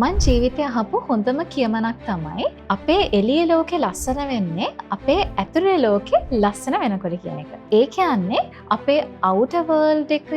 මං ජීවිතේ අහපු හොඳම කියමනක් තමයි අපේ එළිය ලෝකෙ ලස්සන වෙන්නේ අපේ ඇතුලේ ලෝකෙ ලස්සන වෙනකොට කියන එක. ඒ කියන්නේ අපේ අවුටර් වර්ල්ඩ් එක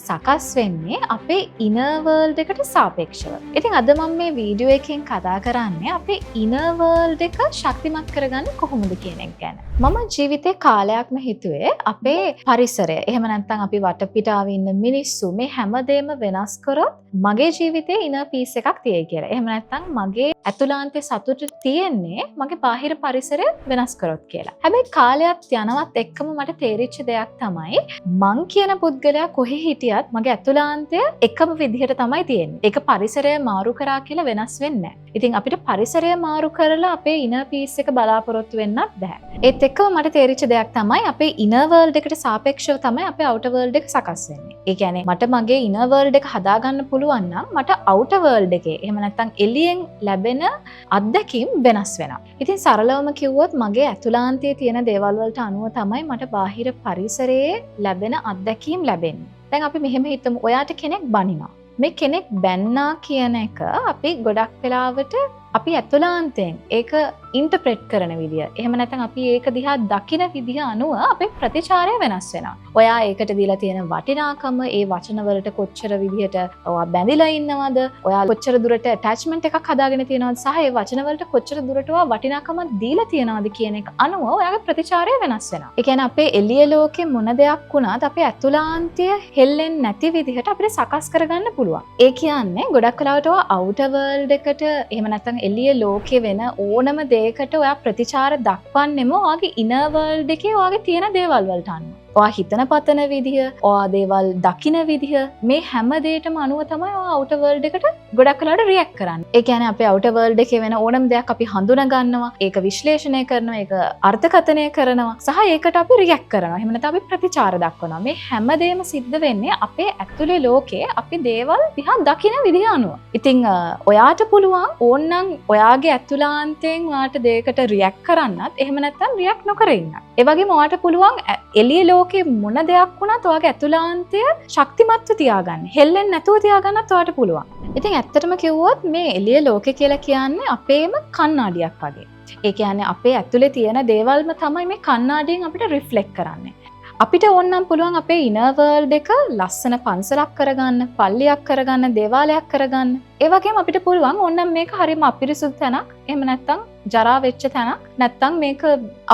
සකස් වෙන්නේ අපේ ඉනර් වර්ල්ඩ් එකට සාපේක්ෂව. ඉතින් අද මම මේ වීඩියෝ එකෙන් කතා කරන්නේ අපේ ඉනර් වර්ල්ඩ් එක ශක්තිමත් කරගන්න කොහොමද කියන එක ගැන. මම ජීවිතේ කාලයක්ම හිතුවේ අපේ පරිසරය, එහෙම නැත්නම් අපි වටපිටාවේ ඉන්න මිනිස්සු, මේ හැමදේම වෙනස් කරොත් මගේ ජීවිතේ ඉනර් පීස් එකක් තියෙයි කියලා. එහෙම නැත්නම් මගේ ඇතුළාන්තයේ සතුට තියෙන්නේ මගේ බාහිර පරිසරය වෙනස් කරොත් කියලා. හැබැයි කාලයක් යනවත් එක්කම මට තේරිච්ච දෙයක් තමයි මං කියන පුද්ගලයා කොහේ හිටියත් මගේ ඇතුළාන්තය එකම විදිහට තමයි තියෙන්නේ. ඒක පරිසරය මාරු කරා කියලා වෙනස් වෙන්නේ නැහැ. ඉතින් අපිට පරිසරය මාරු කරලා අපේ ඉනර් පීස් එක බලාපොරොත්තු වෙන්නත් බෑ. ඒත් එක්කම මට තේරිච්ච දෙයක් තමයි අපේ ඉනර් වර්ල්ඩ් එකට සාපේක්ෂව තමයි අපේ අවුටර් වර්ල්ඩ් එක සකස් වෙන්නේ. ඒ කියන්නේ මට මගේ ඉනර් වර්ල්ඩ් එක හදාගන්න පුළුවන් නම් මට අවුටර් වර්ල්ඩ් එකේ, එහෙම නැත්නම් එළියෙන් ලැබෙන අත්දැකීම් වෙනස් වෙනවා. ඉතින් සරලවම කිව්වොත් මගේ ඇතුළාන්තයේ තියෙන දේවල් වලට අනුව තමයි මට බාහිර පරිසරයේ ලැබෙන අත්දැකීම් ලැබෙන්නේ. දැන් අපි මෙහෙම හිතමු, ඔයාට කෙනෙක් බනිනවා. මේ කෙනෙක් බැන්නා කියන එක අපි ගොඩක් වෙලාවට අපි ඇතුළාන්තයෙන් ඒක ඉන්ටර්ප්‍රෙට් කරන විදිය, එහෙම නැත්නම් අපි ඒක දිහා දකින විදිය අනුව අපේ ප්‍රතිචාරය වෙනස් වෙනවා. ඔයා ඒකට දීලා තියෙන වටිනාකම, ඒ වචන වලට කොච්චර විදිහට ඔයා බැඳිලා ඉන්නවද, ඔයා කොච්චර දුරට ඇටැච්මන්ට් එකක් හදාගෙන තියෙනවද සහ ඒ වචන වලට කොච්චර දුරට ඔයා වටිනාකමක් දීලා තියෙනවද කියන එක අනුව ඔයාගේ ප්‍රතිචාරය වෙනස් වෙනවා. ඒ කියන්නේ අපේ එළිය ලෝකේ මොන දෙයක් වුණත් අපේ ඇතුළාන්තය හෙල්ලෙන්නේ නැති විදිහට අපිට සකස් කරගන්න පුළුවන්. ඒ කියන්නේ ගොඩක් වෙලාවට ඔයා අවුටර් වර්ල්ඩ් එකට, එහෙම නැත්නම් එළිය ලෝකේ වෙන ඕනම දෙයකට ඔයා ප්‍රතිචාර දක්වන්නෙම ඔයාගේ ඉනර් වර්ල්ඩ් එකේ ඔයාගේ තියෙන දේවල් වලට අනුව. ඔයා හිතන පතන විදිහ, ඔයා දේවල් දකින විදිහ, මේ හැම දෙයකටම අනුව තමයි ඔයා අවුටර් වර්ල්ඩ් එකට ගොඩක් වෙලාවට රියැක්ට් කරන්නේ. ඒ කියන්නේ අපේ අවුටර් වර්ල්ඩ් එකේ වෙන ඕනම දෙයක් අපි හඳුනා ගන්නවා, ඒක විශ්ලේෂණය කරනවා, ඒක අර්ථකථනය කරනවා සහ ඒකට අපි රියැක්ට් කරනවා. එහෙම නැත්නම් අපි ප්‍රතිචාර දක්වනවා. මේ හැම දෙයක්ම සිද්ධ වෙන්නේ අපේ ඇතුලේ ලෝකයේ අපි දේවල් දිහා දකින විදිහ අනුව. ඉතින් ඔයාට පුළුවන් ඕන්නම් ඔයාගේ ඇතුළාන්තයෙන් ඔයාට දෙයකට රියැක්ට් කරන්නත්, එහෙම නැත්නම් රියැක්ට් නොකර ඉන්නත්. ඒ වගේම ඔයාට පුළුවන් එළිය ලෝකේ මොන දෙයක් වුණත් ඔයාගේ ඇතුළාන්තය ශක්තිමත්ව තියාගන්න. හෙල්ලෙන්නේ නැතුව තියාගන්නත් ඔයාට පුළුවන්. ඉතින් ඇත්තටම කිව්වොත් මේ එළිය ලෝකෙ කියලා කියන්නේ අපේම කණ්ණාඩියක් වගේ. ඒ කියන්නේ අපේ ඇතුලේ තියෙන දේවල්ම තමයි මේ කණ්ණාඩියෙන් අපිට රිෆ්ලෙක්ට් කරන්නේ. අපිට ඕනනම් පුළුවන් අපේ ඉනර් වර්ල්ඩ් එක ලස්සන පන්සලක් කරගන්න, පල්ලියක් කරගන්න, දේවාලයක් කරගන්න. ඒ වගේම අපිට පුළුවන් ඕනනම් මේක හරියම අපිරිසුදු තැනක්, එහෙම නැත්නම් ජරා වෙච්ච තැනක්, නැත්නම් මේක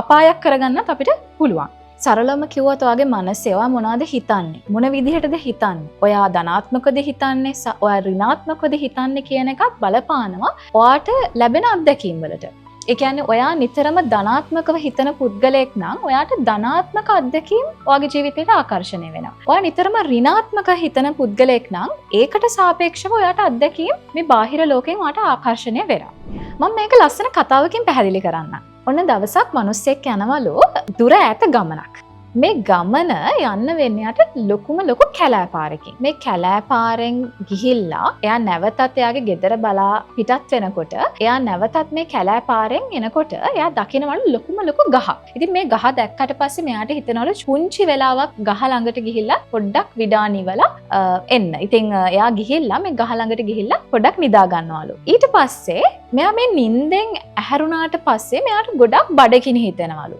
අපායක් කරගන්නත් අපිට පුළුවන්. සරලවම කිව්වොත් ඔයාගේ මනසේ ඔයා මොනවද හිතන්නේ? මොන විදිහටද හිතන්නේ? ඔයා ධනාත්මකද හිතන්නේ? ඔයා ඍණාත්මකද හිතන්නේ කියන එකත් බලපානවා ඔයාට ලැබෙන අත්දැකීම් වලට. ඒ කියන්නේ ඔයා නිතරම ධනාත්මකව හිතන පුද්ගලයෙක් නම් ඔයාට ධනාත්මක අත්දැකීම් ඔයාගේ ජීවිතේට ආකර්ෂණය වෙනවා. ඔයා නිතරම ඍණාත්මක හිතන පුද්ගලයෙක් නම් ඒකට සාපේක්ෂව ඔයාට අත්දැකීම් මේ බාහිර ලෝකෙන් ඔයාට ආකර්ෂණය වෙනවා. මම මේක ලස්සන කතාවකින් පැහැදිලි කරන්නම්. ඔන්න දවසක් මිනිස්සෙක් යනවලු දුර ඈත ගමනක්. මේ ගමන යන්න වෙන්නේ යාට ලොකුම ලොකු කැලෑ පාරකින්. මේ කැලෑ පාරෙන් ගිහිල්ලා එයා නැවතත් එයාගේ ගෙදර බලා පිටත් වෙනකොට, එයා නැවතත් මේ කැලෑ පාරෙන් එනකොට එයා දකිනවලු ලොකුම ලොකු ගහක්. ඉතින් මේ ගහ දැක්කට පස්සේ මෙයාට හිතෙනවලු පුංචි වෙලාවක් ගහ ළඟට ගිහිල්ලා පොඩ්ඩක් විඩා නිවලා එන්න. ඉතින් එයා ගිහිල්ලා මේ ගහ ළඟට ගිහිල්ලා පොඩ්ඩක් නිදා ගන්නවලු. ඊට පස්සේ මෙයා මේ නින්දෙන් ඇහැරුණාට පස්සේ මෙයාට ගොඩක් බඩගිනි හිතෙනවලු.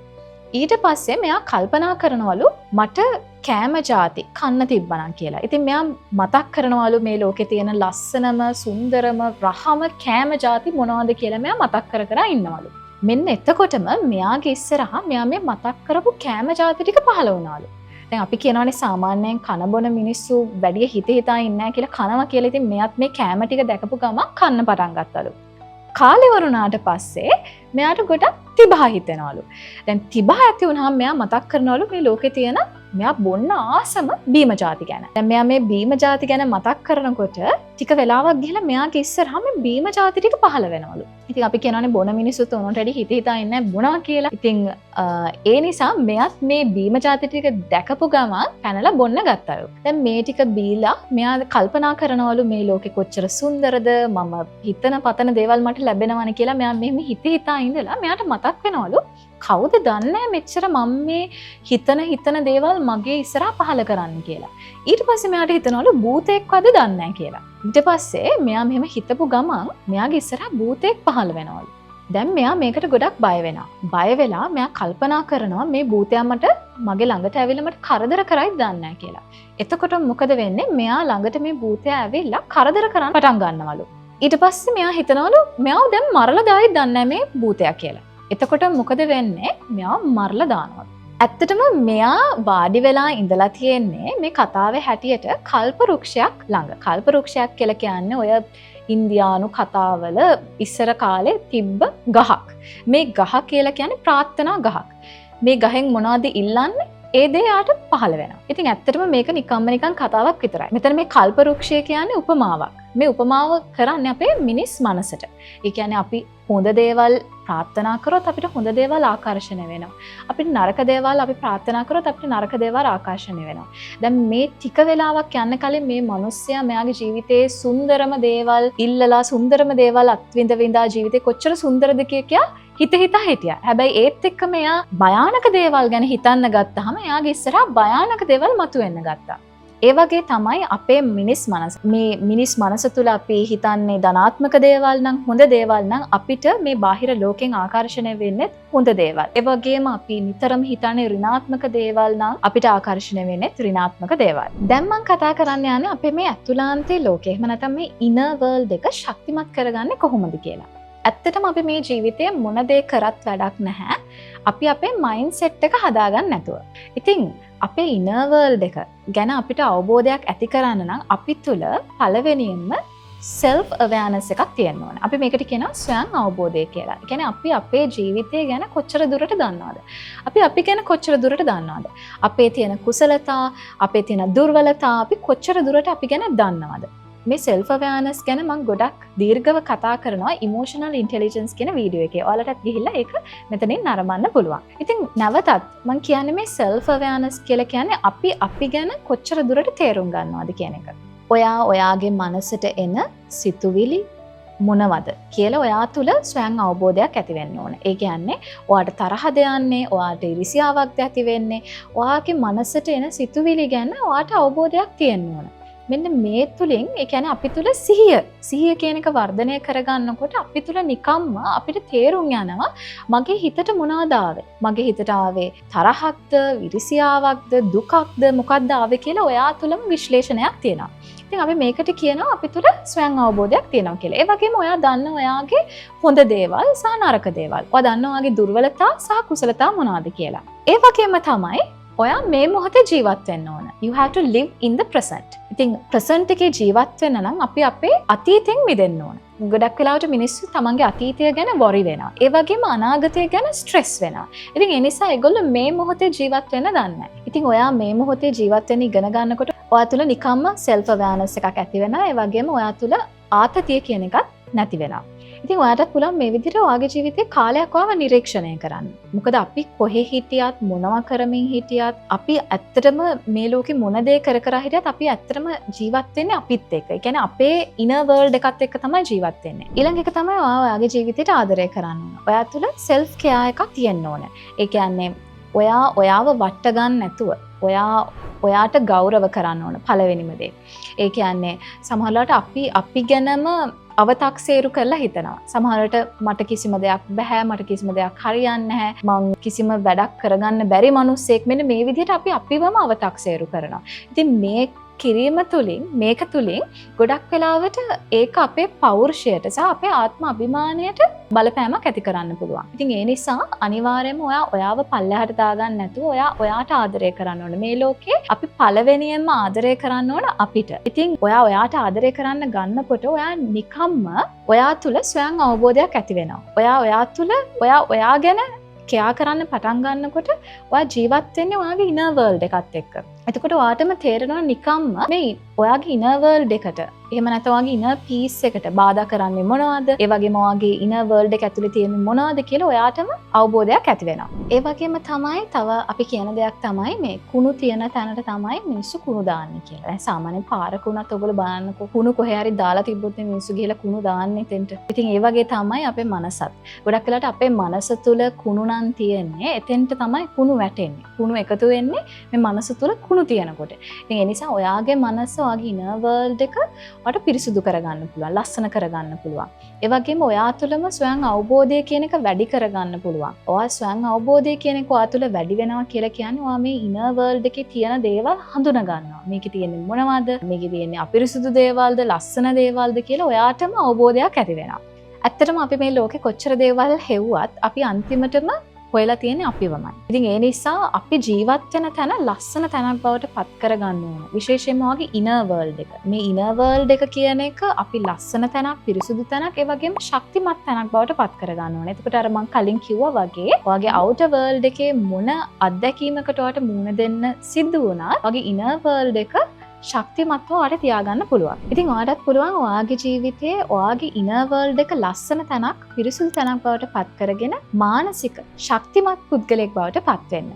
ඊට පස්සේ මෙයා කල්පනා කරනවලු මට කෑම ජාති කන්න තිබ්බනම් කියලා. ඉතින් මෙයා මතක් කරනවලු මේ ලෝකේ තියෙන ලස්සනම සුන්දරම රහම කෑම ජාති මොනවද කියලා මෙයා මතක් කර කර ඉන්නවලු. මෙන්න එතකොටම මෙයාගේ ඉස්සරහා මෙයා මේ මතක් කරපු කෑම ජාති ටික පහළ වුණාලු. දැන් අපි කියනවනේ සාමාන්‍යයෙන් කන බොන මිනිස්සු වැඩි හිත හිතා ඉන්නේ නැහැ කියලා, කනවා කියලා. ඉතින් මෙයාත් මේ කෑම ටික දැකපු ගමන් කන්න පටන් ගත්තලු. කාලෙ වරුණාට පස්සේ මෙයාට ගොඩක් තිබහ හිතෙනවලු. දැන් තිබහ ඇති වුණාම මෙයා මතක් කරනවලු මේ ලෝකේ තියෙන මෙයා බොන්න ආසම බීම ජාති ගැන. දැන් මෙයා මේ බීම ජාති ගැන මතක් කරනකොට ටික වෙලාවක් ගිහලා මෙයාගේ ඉස්සරහා මේ බීම ජාති ටික පහළ වෙනවලු. ඉතින් අපි කියනවනේ බොන මිනිස්සුත් ඕනට වැඩි හිත හිතා ඉන්නේ නැහැ, බොනවා කියලා. ඉතින් ඒ නිසා මෙයාත් මේ බීම ජාති ටික දැකපු ගමන් පැනලා බොන්න ගත්තලු. දැන් මේ ටික බීලා මෙයා කල්පනා කරනවලු මේ ලෝකෙ කොච්චර සුන්දරද, මම හිතන පතන දේවල් මට ලැබෙනවනේ කියලා. මෙයා මෙහෙම හිත හිතා ඉඳලා මෙයාට මතක් වෙනවලු කවුද දන්නේ මෙච්චර මම මේ හිතන හිතන දේවල් මගේ ඉස්සරහා පහළ කරන්න කියලා. ඊට පස්සේ මෙයාට හිතනවලු භූතෙක්වද දන්නේ නැහැ කියලා. ඊට පස්සේ මෙයා මෙහෙම හිතපු ගමන් මෙයාගේ ඉස්සරහා භූතයෙක් පහළ වෙනවලු. දැන් මෙයා මේකට ගොඩක් බය වෙනවා. බය වෙලා මෙයා කල්පනා කරනවා මේ භූතයා මට මගේ ළඟට ඇවිල්ලා මට කරදර කරයිද දන්නේ නැහැ කියලා. එතකොට මොකද වෙන්නේ? මෙයා ළඟට මේ භූතයා ඇවිල්ලා කරදර කරන්න පටන් ගන්නවලු. ඊට පස්සේ මෙයා හිතනවලු මෙයාව දැන් මරලා දායිද දන්නේ නැහැ මේ භූතයා කියලා. එතකොට මොකද වෙන්නේ? මෙයාව මරලා දානවලු. ඇත්තටම මෙයා වාඩි වෙලා ඉඳලා තියෙන්නේ මේ කතාවේ හැටියට කල්ප වෘක්ෂයක් ළඟ. කල්ප වෘක්ෂයක් කියලා කියන්නේ ඔය ඉන්දියානු කතාවල ඉස්සර කාලේ තිබ්බ ගහක්. මේ ගහ කියලා කියන්නේ ප්‍රාර්ථනා ගහක්. මේ ගහෙන් මොනවද ඉල්ලන්නේ? ඒ දේ යාට පහළ වෙනවා. ඉතින් ඇත්තටම මේක නිකම්ම නිකන් කතාවක් විතරයි. මෙතන මේ කල්ප වෘක්ෂය කියන්නේ උපමාවක්. මේ උපමාව කරන්නේ අපේ මිනිස් මනසට. ඒ කියන්නේ අපි හොඳ දේවල් ප්‍රාර්ථනා කරොත් අපිට හොඳ දේවල් ආකර්ෂණය වෙනවා. අපිට නරක දේවල් අපි ප්‍රාර්ථනා කරොත් අපිට නරක දේවල් ආකර්ෂණය වෙනවා. දැන් මේ ටික වෙලාවක් යන්න කලින් මේ මිනිස්සයා මෙයාගේ ජීවිතයේ සුන්දරම දේවල් ඉල්ලලා සුන්දරම දේවල් අත්විඳ විඳා ජීවිතේ කොච්චර සුන්දරද කිය කියා හිත හිතා හිටියා. හැබැයි ඒත් එක්ක මෙයා භයානක දේවල් ගැන හිතන්න ගත්තාම එයාගේ ඉස්සරහා භයානක දේවල් මතුවෙන්න ගත්තා. ඒ වගේ තමයි අපේ මිනිස් මනස. මේ මිනිස් මනස තුල අපි හිතන්නේ ධනාත්මක දේවල් නම්, හොඳ දේවල් නම් අපිට මේ බාහිර ලෝකෙන් ආකර්ෂණය වෙන්නේ හොඳ දේවල්. ඒ වගේම අපි නිතරම හිතන්නේ ඍණාත්මක දේවල් නම් අපිට ආකර්ෂණය වෙන්නේ ඍණාත්මක දේවල්. දැන් මම කතා කරන්න යන්නේ අපේ මේ ඇතුළාන්තයේ ලෝකය. එහෙම නැත්නම් මේ ඉනර් වර්ල්ඩ් එක ශක්තිමත් කරගන්නේ කොහොමද කියලා. ඇත්තටම අපි මේ ජීවිතයේ මොන දේ කරත් වැඩක් නැහැ. අපි අපේ මයින්ඩ් සෙට් එක හදාගන්න නැතුව. ඉතින් අපේ ඉනර් වර්ල්ඩ් එක ගැන අපිට අවබෝධයක් ඇති කරන්න නම් අපි තුල පළවෙනියෙන්ම සෙල්ෆ් අවෑනස් එකක් තියෙන්න ඕන. අපි මේකට කියනවා ස්වයං අවබෝධය කියලා. ඒ කියන්නේ අපි අපේ ජීවිතය ගැන කොච්චර දුරට දන්නවද? අපි අපි ගැන කොච්චර දුරට දන්නවද? අපේ තියෙන කුසලතා, අපේ තියෙන දුර්වලතා අපි කොච්චර දුරට අපි ගැන දන්නවද? මේ සෙල්ෆ් අවෑනස් ගැන මං ගොඩක් දීර්ඝව කතා කරනවා ඉමෝෂනල් ඉන්ටෙලිජන්ස් කියන වීඩියෝ එකේ. ඔයාලටත් ගිහිල්ලා ඒක මෙතනින් නරඹන්න පුළුවන්. ඉතින් නැවතත් මං කියන්නේ මේ සෙල්ෆ් අවෑනස් කියලා කියන්නේ අපි අපි ගැන කොච්චර දුරට තේරුම් ගන්නවද කියන එක. ඔයා ඔයාගේ මනසට එන සිතුවිලි මොනවද කියලා ඔයා තුළ ස්වයං අවබෝධයක් ඇති වෙන්න ඕන. ඒ කියන්නේ ඔයාට තරහද යන්නේ, ඔයාට ඉරිසියාවක්ද ඇති වෙන්නේ, ඔයාගේ මනසට එන සිතුවිලි ගැන ඔයාට අවබෝධයක් තියෙන්න ඕන. මෙන්න මේ තුලින්, ඒ කියන්නේ අපි තුල සිහිය කියන එක වර්ධනය කරගන්නකොට අපි තුල නිකම්ම අපිට තේරුම් යනවා මගේ හිතට මොනවද ආවේ? මගේ හිතට ආවේ තරහක්ද, ඉරිසියාවක්ද, දුකක්ද, මොකක්ද ආවේ කියලා ඔයා තුලම විශ්ලේෂණයක් තියෙනවා. ඉතින් අපි මේකට කියනවා අපි තුල ස්වයං අවබෝධයක් තියෙනවා කියලා. ඒ වගේම ඔයා දන්න ඔයාගේ හොඳ දේවල් සහ නරක දේවල්. ඔයා දන්න ඔයාගේ දුර්වලතා සහ කුසලතා මොනවද කියලා. ඒ වගේම තමයි ඔයා මේ මොහොතේ ජීවත් වෙන්න ඕන. You have to live in the present. ඉතින් present එකේ ජීවත් වෙන්න නම් අපි අපේ අතීතෙන් මිදෙන්න ඕන. ගොඩක් වෙලාවට මිනිස්සු තමන්ගේ අතීතය ගැන වොරි වෙනවා. ඒ වගේම අනාගතය ගැන ස්ට්‍රෙස් වෙනවා. ඉතින් ඒ නිසා ඒගොල්ලෝ මේ මොහොතේ ජීවත් වෙන්න දන්නේ නැහැ. ඉතින් ඔයා මේ මොහොතේ ජීවත් වෙන්න ඉගෙන ගන්නකොට ඔයා තුල නිකම්ම සෙල්ෆ් අවෑනස් එකක් ඇති වෙනවා. ඒ වගේම ඔයා තුල ආතතිය කියන එකත් නැති වෙනවා. ඉතින් ඔයාටත් පුළුවන් මේ විදිහට ඔයාගේ ජීවිතේ කාලයක් ඔයාව නිරීක්ෂණය කරන්න. මොකද අපි කොහෙ හිටියත්, මොනවා කරමින් හිටියත්, අපි ඇත්තටම මේ ලෝකේ මොන දේ කර කර හිටියත් අපි ඇත්තටම ජීවත් වෙන්නේ අපිත් එක්ක. ඒ කියන්නේ අපේ ඉනර් වර්ල්ඩ් එකත් එක්ක තමයි ජීවත් වෙන්නේ. ඊළඟ එක තමයි ඔයා ඔයාගේ ජීවිතේට ආදරය කරන්න ඕන. ඔයා තුළ සෙල්ෆ් කෙයාර් එකක් තියෙන්න ඕන. ඒ කියන්නේ ඔයා ඔයාව වට ගන්න නැතුව ඔයා ඔයාට ගෞරව කරන්න ඕන පළවෙනිම දේ. ඒ කියන්නේ සමහරවිට අපි අපි ගැනම අවතක්සේරු කරලා හිතනවා. සමහරවිට මට කිසිම දෙයක් බැහැ, මට කිසිම දෙයක් හරියන්නේ නැහැ, මං කිසිම වැඩක් කරගන්න බැරි මිනිස්සෙක්. මෙන්න මේ විදිහට අපි අපිවම අවතක්සේරු කරනවා. ඉතින් මේ කිරීම තුළින්, මේක තුළින් ගොඩක් වෙලාවට ඒක අපේ පෞරුෂයට සහ අපේ ආත්ම අභිමානයට බලපෑමක් ඇති කරන්න පුළුවන්. ඉතින් ඒ නිසා අනිවාර්යයෙන්ම ඔයා ඔයාව පල්ලෙහාට දාගන්න නැතුව ඔයා ඔයාට ආදරය කරන්න ඕන. මේ ලෝකේ අපි පළවෙනියෙන්ම ආදරය කරන්න ඕන අපිට. ඉතින් ඔයා ඔයාට ආදරය කරන්න ගන්නකොට ඔයා නිකම්ම ඔයා තුළ ස්වයං අවබෝධයක් ඇති වෙනවා. ඔයා ඔයා තුළ ඔයා ඔයා ගැන කෙයා කරන්න පටන් ගන්නකොට ඔයා ජීවත් වෙන්නේ ඔයාගේ ඉනර් වර්ල්ඩ් එකත් එක්ක. එතකොට ඔයාටම තේරෙනවා නිකම්ම මේ ඔයාගේ ඉනර් වර්ල්ඩ් එකට, එහෙම නැත්නම් ඔයාගේ ඉනර් පීස් එකට බාධා කරන්නේ මොනවද? ඒ වගේම ඔයාගේ ඉනර් වර්ල්ඩ් එක ඇතුලේ තියෙන මොනවද කියලා ඔයාටම අවබෝධයක් ඇති වෙනවා. ඒ වගේම තමයි තව අපි කියන දෙයක් තමයි මේ කුණු තියෙන තැනට තමයි මිනිස්සු කුණු දාන්නේ කියලා. දැන් සාමාන්‍යයෙන් පාරක වුණත් ඔයගොල්ලෝ බලන්නකෝ, කුණු කොහේ හරි දාලා තිබ්බොත් මේ මිනිස්සු ගිහලා කුණු දාන්නේ එතෙන්ට. ඉතින් ඒ වගේ තමයි අපේ මනසත්. ගොඩක් වෙලාවට අපේ මනස තුල කුණු නම් තියෙන්නේ, එතෙන්ට තමයි කුණු වැටෙන්නේ. කුණු එකතු වෙන්නේ මේ මනස තුල කුණු කුණු තියෙනකොට. ඉතින් ඒ නිසා ඔයාගේ මනස, ඔයාගේ ඉනර් වර්ල්ඩ් එක ඔයාට පිරිසුදු කරගන්න පුළුවන්, ලස්සන කරගන්න පුළුවන්. ඒ වගේම ඔයා තුළම ස්වයං අවබෝධය කියන එක වැඩි කරගන්න පුළුවන්. ඔයා ස්වයං අවබෝධය කියන එක ඔයා තුළ වැඩි වෙනවා කියලා කියන්නේ ඔයා මේ ඉනර් වර්ල්ඩ් එකේ තියෙන දේවල් හඳුනා ගන්නවා. මේකේ තියෙන්නේ මොනවද? මේකේ තියෙන්නේ අපිරිසුදු දේවල්ද, ලස්සන දේවල්ද කියලා ඔයාටම අවබෝධයක් ඇති වෙනවා. ඇත්තටම අපි මේ ලෝකේ කොච්චර දේවල් හෙව්වත් අපි අන්තිමටම හොයලා තියෙන්නේ අපිවමයි. ඉතින් ඒ නිසා අපි ජීවත් වෙන තැන ලස්සන තැනක් බවට පත් කරගන්න ඕන. විශේෂයෙන්ම ඔයාගේ ඉනර් වර්ල්ඩ් එක. මේ ඉනර් වර්ල්ඩ් එක කියන එක අපි ලස්සන තැනක්, පිරිසුදු තැනක්, ඒ වගේම ශක්තිමත් තැනක් බවට පත් කරගන්න ඕන. එතකොට අර මං කලින් කිව්වා වගේ ඔයාගේ අවුටර් වර්ල්ඩ් එකේ මොන අත්දැකීමකට ඔයාට මුහුණ දෙන්න සිද්ධ වුණත් ඔයාගේ ඉනර් වර්ල්ඩ් එක ශක්තිමත්ව ඔයාට තියාගන්න පුළුවන්. ඉතින් ඔයාටත් පුළුවන් ඔයාගේ ජීවිතයේ ඔයාගේ ඉනර් වර්ල්ඩ් එක ලස්සන තැනක්, පිරිසුදු තැනක් බවට පත් කරගෙන මානසික ශක්තිමත් පුද්ගලයෙක් බවට පත් වෙන්න.